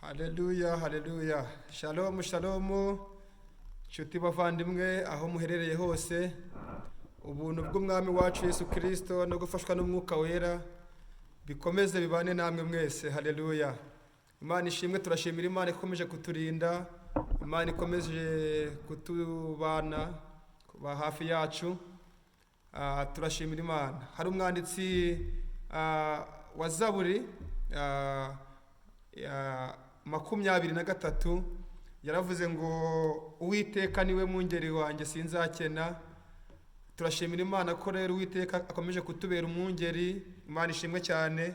Haleluya, haleluya. Shalomu, shalomu. Nshuti bavandimwe aho muherereye hose, ubuntu bw'Umwami wacu Yesu Kristo no gufashwa n'Umwuka Wera bikomeze bibane namwe mwese. Haleluya. Imana ishimwe, turashimira Imana ikomeje kuturinda, Imana ikomeje kutubana, kuba hafi yacu. Turashimira Imana. Hari umwanditsi wa Zaburi ya 23 yaravuze ngo Uwiteka niwe mwungeri wanjye sinzakena. Turashimira Imana ko rero Uwiteka akomeje kutubera umwungeri. Imana ishimwe cyane.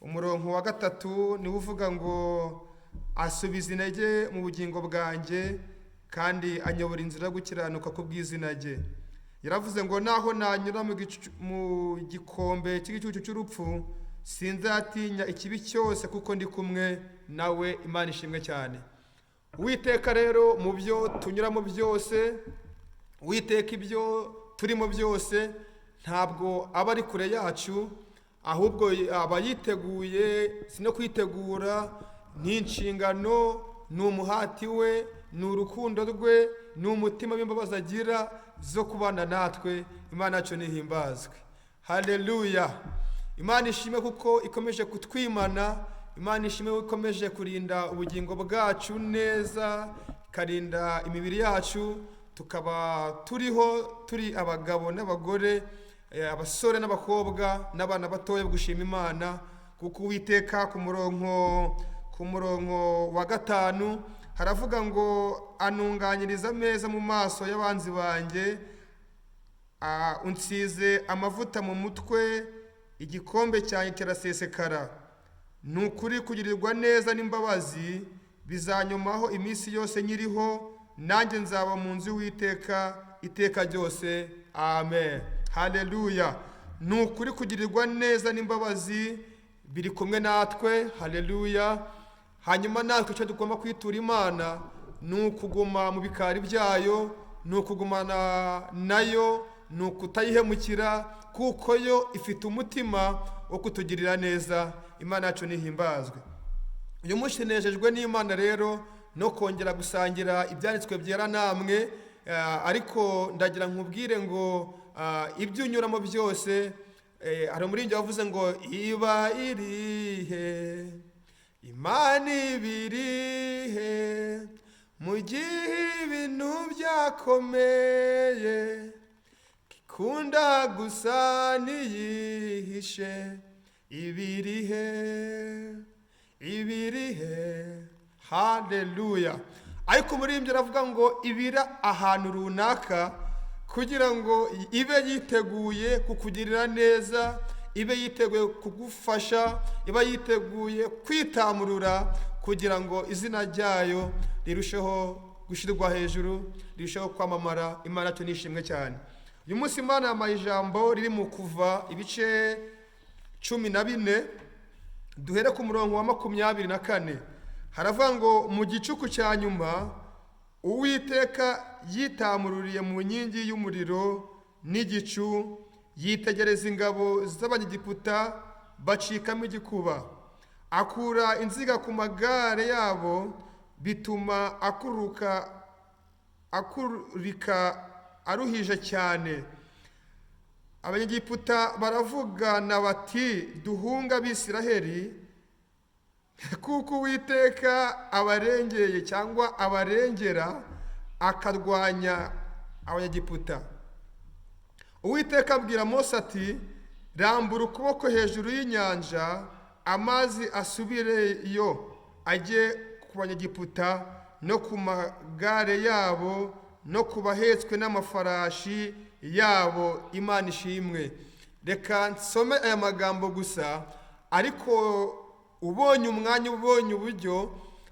Umurongo wa 3 niwo uvuga ngo asubiza intege mu bugingo bwanjye kandi anyobora inzira yo gukiranuka ku bw'izina rye. Yaravuze ngo naho nanyura mu gikombe cy'igicucu cy'urupfu sinzatinya ikibi cyose kuko ndi kumwe nawe. Imana ishimwe cyane. Uwiteka rero mu byo tunyuramo byose, Uwiteka ibyo turimo byose ntabwo aba ari kure yacu, ahubwo aba yiteguye, si no kwitegura, ni inshingano, ni umuhati we, ni urukundo rwe, ni umutima w'imbabazi agira zo kubana natwe. Imana yacu nihimbazwe. Haleluya. Imana ishimwe kuko ikomeje kutwimana, Imana ishimwe kuko ikomeje kurinda ubugingo bwacu neza, ikarinda imibiri yacu, tukaba turiho turi abagabo n'abagore, abasore n'abakobwa n'abana batoya gushima Imana, kuko Uwiteka ku murongo wa 5 haravuga ngo anunganyiriza ameza mu maso y'abanzi banjye, unsize amavuta mu mutwe, igikombe cyanjye kirasesekara. Ni ukuri kugirirwa neza n'imbabazi bizanyomaho iminsi yose nkiriho, nanjye nzaba mu nzu y'Uwiteka iteka ryose. Amen. Haleluya. Ni ukuri kugirirwa neza n'imbabazi biri kumwe natwe. Haleluya. Hanyuma natwe icyo tugomba kwitura Imana ni ukuguma mu bikari byayo, ni ukugumana nayo, ni ukutayihemukira, kuko yo ifite umutima wo kutugirira neza. Imana yacu nihimbazwe. Uyu munsi nejejwe n'Imana rero no kongera gusangira ibyanditswe byera namwe, ariko ndagira nkubwire ngo ibyo unyuramo byose, hari umuririmbyi wavuze ngo iba irihe, Imana ibirihe, mu gihe ibintu byakomeye, ikunda gusa ntiyihishe, ibirihe, ibirihe. Haleluya. Ariko umuririmbyi aravuga ngo ibira ahantu runaka kugira ngo ibe yiteguye kukugirira neza, ibe yiteguye kugufasha, ibe yiteguye kwitamurura kugira ngo izina ryayo rirusheho gushyirwa hejuru, rirusheho kwamamara. Imana yacu nishimwe cyane. Uyu munsi Imana yampaye ijambo riri mu Kuva ibice 14, duhere ku murongo wa 24. Haravuga ngo mu gicuku cya nyuma Uwiteka yitamururiye mu nkingi y'umuriro n'igicu, yitegereza ingabo z'Abanyegiputa bacikamo igikuba, akura inziga ku magare yabo, bituma akurika aruhije cyane. Abanyegiputa baravugana bati duhunga Abisiraheli, kuko Uwiteka abarengeye cyangwa abarengera akarwanya Abanyegiputa. Uwiteka abwira Mose ati rambura ukuboko hejuru y'inyanja, amazi asubireyo ajye ku Banyegiputa no ku magare yabo no ku bahetswe n'amafarashi yabo. Imana ishimwe. Reka nsome aya magambo gusa, ariko ubonye umwanya, ubonye uburyo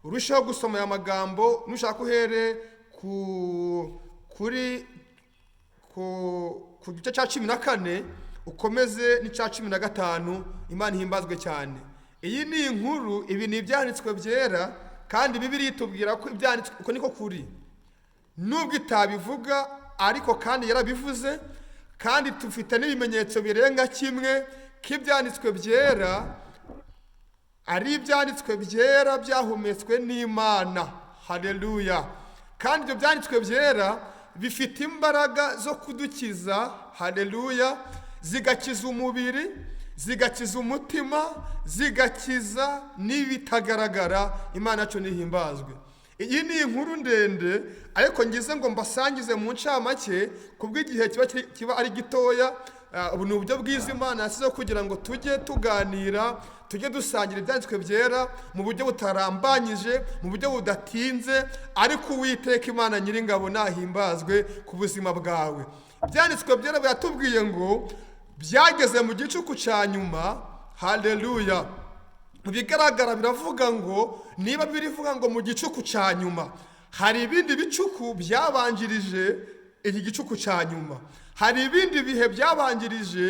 urushaho gusoma aya magambo, nushaka uhere ku gice cya 14 ukomeze n'icya 15. Imana ihimbazwe cyane. Iyi ni inkuru, ibi ni ibyanditswe byera, kandi Bibiliya itubwira ko ibyanditswe uko niko kuri, nubwo itabivuga ariko kandi yarabivuze, kandi tufite n'ibimenyetso birenga kimwe k'ibyanditswe byera. Ari ibyanditswe byera byahumetswe n'Imana. Haleluya! Kandi ibyo byanditswe byera bifite imbaraga zo kudukiza. Haleluya! Zigakiza umubiri, zigakiza umutima, zigakiza n'ibitagaragara. Imana yacu nihimbazwe. Iyi ni inkuru ndende, ariko ngize ngo mbasangize mu ncamake kubw'igihe kiba ari gitoya. Ubu ni uburyo bwiza Imana yasizeho kugira ngo tujye tuganira, tujye dusangira ibyanditswe byera mu buryo butarambanyije, mu buryo budatinze. Ariko Uwiteka Imana Nyiringabo nahimbazwe ku buzima bwawe. Ibyanditswe byera biratubwiye ngo byageze mu gicuku cya nyuma. Haleluya! Mu bigaragara biravuga ngo, niba birivuga ngo mu gicuku cya nyuma, hari ibindi bicuku byabanjirije iki gicuku cya nyuma, hari ibindi bihe byabanjirije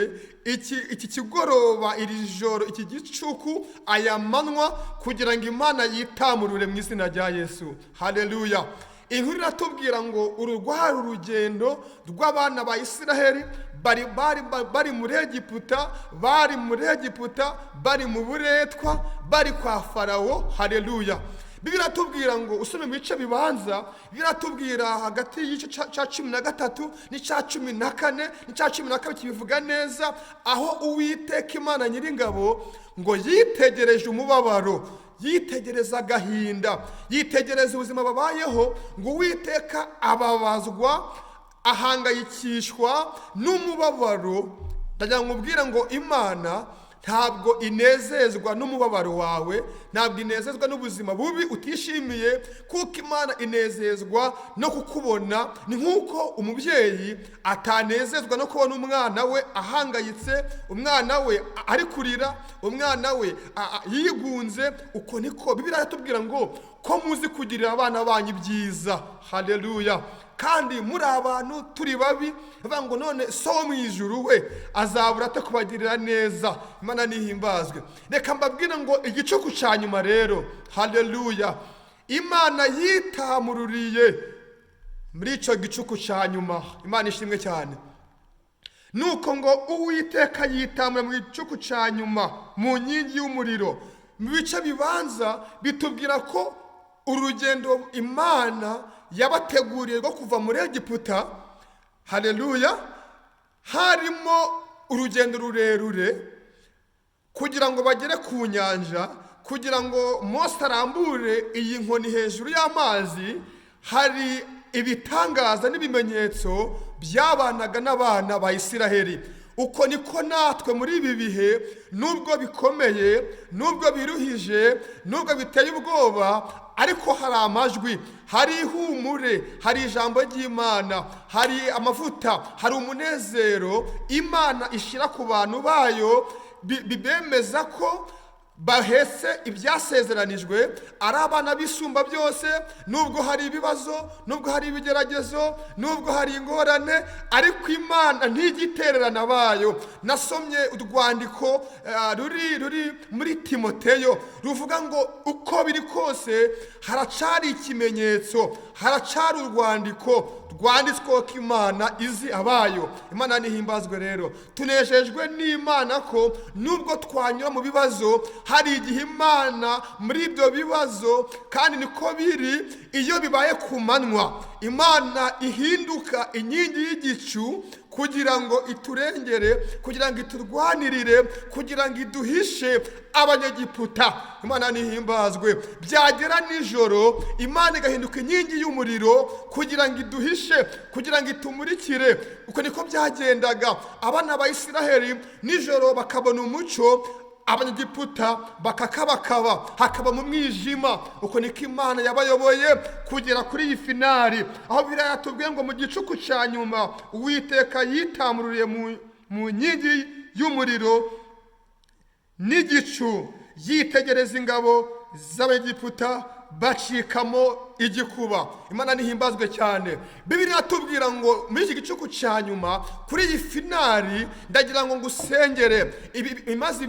iki kigoroba, iri joro, iki gicuku, aya manywa, kugira ngo Imana yitamurure mu izina rya Yesu. Haleluya! Inkuru iratubwira ngo uru rwari urugendo rw'abana ba Isiraheli bari bari bari muri Egiputa, bari muri Egiputa, bari mu buretwa, bari kwa Farawo. Haleluya! Biratubwira ngo usome mu bice bibanza, biratubwira hagati y'igice cya 13 n'icya 14 n'icya 12, kibivuga neza, aho Uwiteka Imana Nyiringabo ngo yitegereje umubabaro, yitegereza agahinda, yitegereza ubuzima babayeho, ngo Uwiteka ababazwa, ahangayikishwa n'umubabaro. Ndagira ngo nkubwire ngo Imana ntabwo inezezwa n'umubabaro wawe, ntabwo inezezwa n'ubuzima bubi utishimiye, kuko Imana inezezwa no kukubona. Ni nk'uko umubyeyi atanezezwa no kubona umwana we ahangayitse, umwana we ari kurira, umwana we yigunze. Uko niko Bibiliya iratubwira ngo ko muzi kugirira abana banyu ibyiza. Haleluya! Kandi muri abantu turi babi, bavuga ngo none So wo mu ijuru we azabura ate kubagirira neza? Imana nihimbazwe. Reka mbabwire ngo igicuku cya nyuma rero, haleluya, Imana yitamururiye muri icyo gicuku cya nyuma. Imana ishimwe cyane. Nuko ngo Uwiteka yitamura mu gicuku cya nyuma mu nkingi y'umuriro. Mu bice bibanza bitubwira ko urugendo Imana yabateguriye rwo kuva muri Egiputa, haleluya, harimo urugendo rurerure kugira ngo bagere ku nyanja, kugira ngo Mose arambure iyi nkoni hejuru y'amazi. Hari ibitangaza n'ibimenyetso byabanaga n'abana ba Isiraheli. Uko niko natwe muri ibi bihe, nubwo bikomeye, nubwo biruhije, nubwo biteye ubwoba, ariko hari amajwi, hari ihumure, hari ijambo ry'Imana, hari amavuta, hari umunezero Imana ishyira ku bantu bayo, bibemeza ko bahetse ibyasezeranijwe, ari abana b'Isumba byose. Nubwo hari ibibazo, nubwo hari ibigeragezo, nubwo hari ingorane, ariko Imana ntigitererana bayo. Nasomye urwandiko ruri muri Timoteyo ruvuga ngo uko biri kose haracari ikimenyetso, haracari urwandiko rwanditswe ko Imana izi abayo. Imana nihimbazwe. Rero tunejejwe n'Imana ko nubwo twanyura mu bibazo, hari igihe Imana muri ibyo bibazo, kandi niko biri iyo bibaye ku manywa, Imana ihinduka inkingi y'igicu kugira ngo iturengere, kugira ngo iturwanirire, kugira ngo iduhishe Abanyegiputa. Imana nihimbazwe. Byagera nijoro, Imana igahinduka inkingi y'umuriro kugira ngo iduhishe, kugira ngo itumurikire. Uko niko byagendaga, abana ba Isiraheli nijoro bakabona umucyo, Abanyegiputa bakakabakaba, hakaba mu mwijima. Uko niko Imana yabayoboye kugera kuri iyi finali, aho Bibiliya yatubwiye ngo mu gicuku cya nyuma Uwiteka yitamururiye mu nkingi y'umuriro n'igicu, yitegereza ingabo z'Abegiputa, bacikamo igikuba. Imana nihimbazwe cyane. Bibiliya iratubwira ngo muri iki gicuku cya nyuma, kuri iyi finali, ndagira ngo ngusengere ibi ibimaze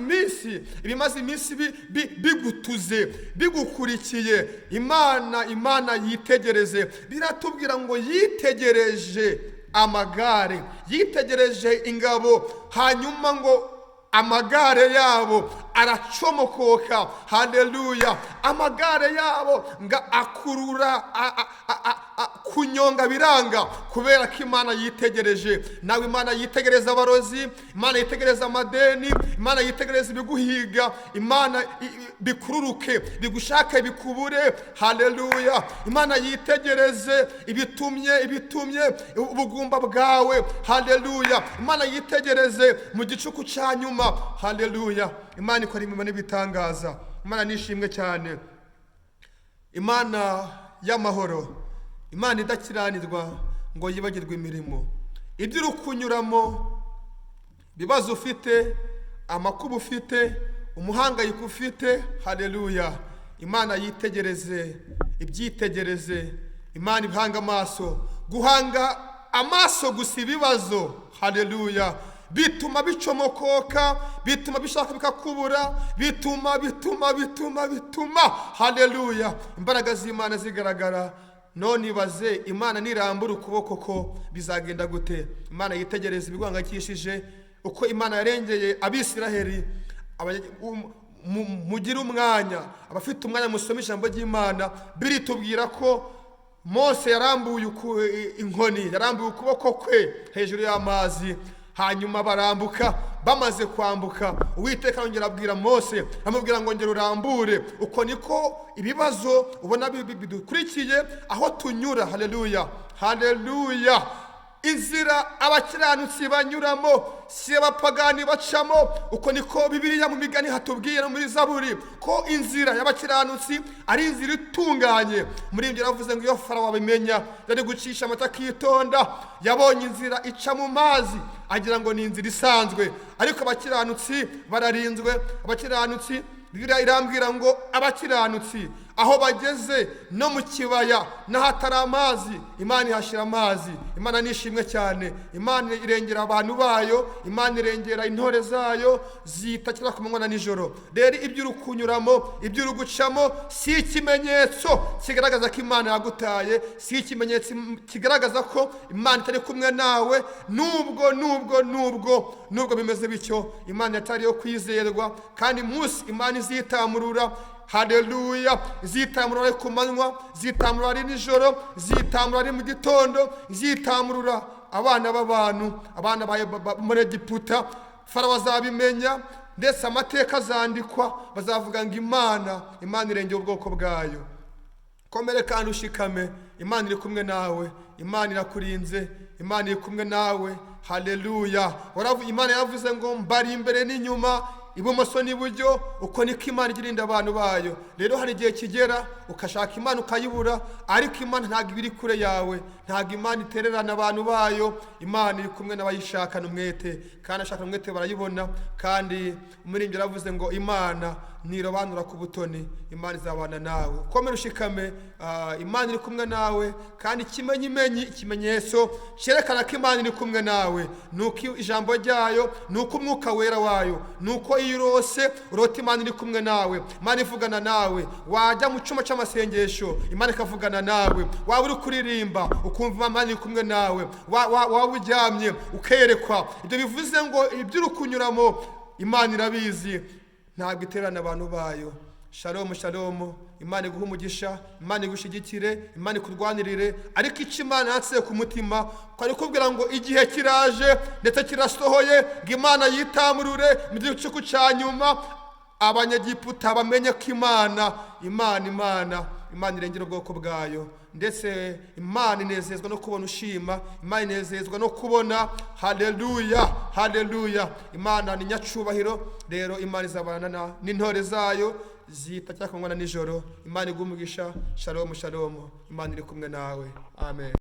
iminsi bigutuze, bigukurikiye. Imana yitegereze, biratubwira ngo yitegereje amagare, yitegereje ingabo, hanyuma ngo Amagare yabo aracomokoka. Haleluya! Amagare yabo nga akurura kunyonga biranga, kubera ko Imana yitegereje nawe. Imana yitegereza abarozi, Imana yitegereza amadeni, Imana yitegereza ibiguhiga, Imana bikururuke, bigushake, bikubure. Haleluya! Imana yitegereze ibitumye ubugumba bwawe. Haleluya! Imana yitegereze mu gicuku cya nyuma. Haleluya! Imana ikora imirimo n'ibitangaza. Imana nishimwe cyane. Imana y'amahoro, Imana idakiranirwa ngo yibagirwe imirimo. Ibyo uri kunyuramo, ibibazo ufite, amakuba ufite, umuhangayiko ufite, haleluya, Imana yitegereze, ibyitegereze. Imana ibihanga amaso. Guhanga amaso gusa ibibazo, haleluya, bituma bicomokoka, bituma bishaka bikakubura, bituma bituma bituma bituma, haleluya, imbaraga z'Imana zigaragara. None ibaze, Imana nirambura ukuboko ko bizagenda gute? Imana yitegereza ibiguhangayikishije. Uko Imana yarengeye Abisiraheli, mugire umwanya, abafite umwanya musome ijambo ry'Imana. Biritubwira ko Mose yarambuye inkoni, yarambuye ukuboko kwe hejuru y'amazi, hanyuma barambuka. Bamaze kwambuka, Uwiteka arongera abwira Mose, amubwira ngo ngera urambure. Uko niko ibibazo ubona bidukurikiye aho tunyura. Haleluya, haleluya! Inzira abakiranutsi banyuramo si abapagani bacamo. Uko niko Bibiliya mu Migani hatubwira, muri Zaburi, ko inzira y'abakiranutsi ari inzira itunganye. Muri ibyo yaravuze ngo iyo Farawo abimenya yari gucisha amata akitonda. Yabonye inzira ica mu mazi agira ngo ni inzira isanzwe, ariko abakiranutsi bararinzwe. Abakiranutsi, Bibiliya irambwira ngo abakiranutsi aho bageze no mu kibaya n'ahatari amazi, Imana ihashyira amazi. Imana nishimwe cyane. Imana irengera abantu bayo, Imana irengera intore zayo zitakira ku manywa na nijoro. Rero ibyo uri kunyuramo, ibyo uri gucamo, si ikimenyetso kigaragaza ko Imana yagutaye, si ikimenyetso kigaragaza ko Imana itari kumwe nawe. Nubwo nubwo nubwo nubwo bimeze bityo, Imana yatari yo kwizerwa, kandi munsi Imana izitamurura. Haleluya! Izitamurura ari ku manywa, izitamurura ari nijoro, izitamurura ari mu gitondo, izitamurura abana b'abantu, abana muri Egiputa. Farawo azabimenya, ndetse amateka azandikwa, bazavuga ngo Imana irengera ubwoko bwayo. Komere kandi ushikame, Imana iri kumwe nawe, Imana irakurinze, Imana iri kumwe nawe. Haleluya! Imana yaravuze ngo mbari imbere n'inyuma, ibumoso n'iburyo. Uko niko Imana irinda abantu bayo. Rero hari igihe kigera ukashaka Imana ukayibura, ariko Imana ntabwo iba iri kure yawe, ntabwo Imana itererana abantu bayo. Imana iri kumwe n'abayishakana umwete, kandi abashakana umwete barayibona. Kandi umuririmbyi yaravuze ngo Imana ntirobanura ku butoni, Imana izabana nawe. Komera ushikame, Imana iri kumwe nawe. Kandi ikimenyimenyi, ikimenyetso cyerekana ko Imana iri kumwe nawe, ni uko ijambo ryayo, ni uko umwuka wera wayo, ni uko iyo urose urota Imana iri kumwe nawe, Imana ivugana nawe. Wajya mu cyumba cy'amasengesho, Imana ikavugana nawe. Waba uri kuririmba ukumva Imana iri kumwe nawe. Waba uryamye ukerekwa. Ibyo bivuze ngo ibyo uri kunyuramo Imana irabizi, ntabwo iterana abantu bayo. Shalomu, shalomu! Imana iguhe umugisha, Imana igushyigikire, Imana ikurwanirire. Ariko icyo Imana yatse ku mutima ko ari kubwira ngo igihe kiraje ndetse kirasohoye, ngo Imana yitamurure mu gicuku cya nyuma, Abanyegiputa bamenye ko Imana, Imana, Imana, Imana irengera ubwoko bwayo. Ndetse Imana inezezwa no kubona ushima, Imana inezezwa no kubona. Haleluya, haleluya! Imana ni nyacubahiro. Rero Imana izabana n'intore zayo zita ku manywa na nijoro. Imana iguhe umugisha. Shalomu, shalomu! Imana iri kumwe nawe. Amen.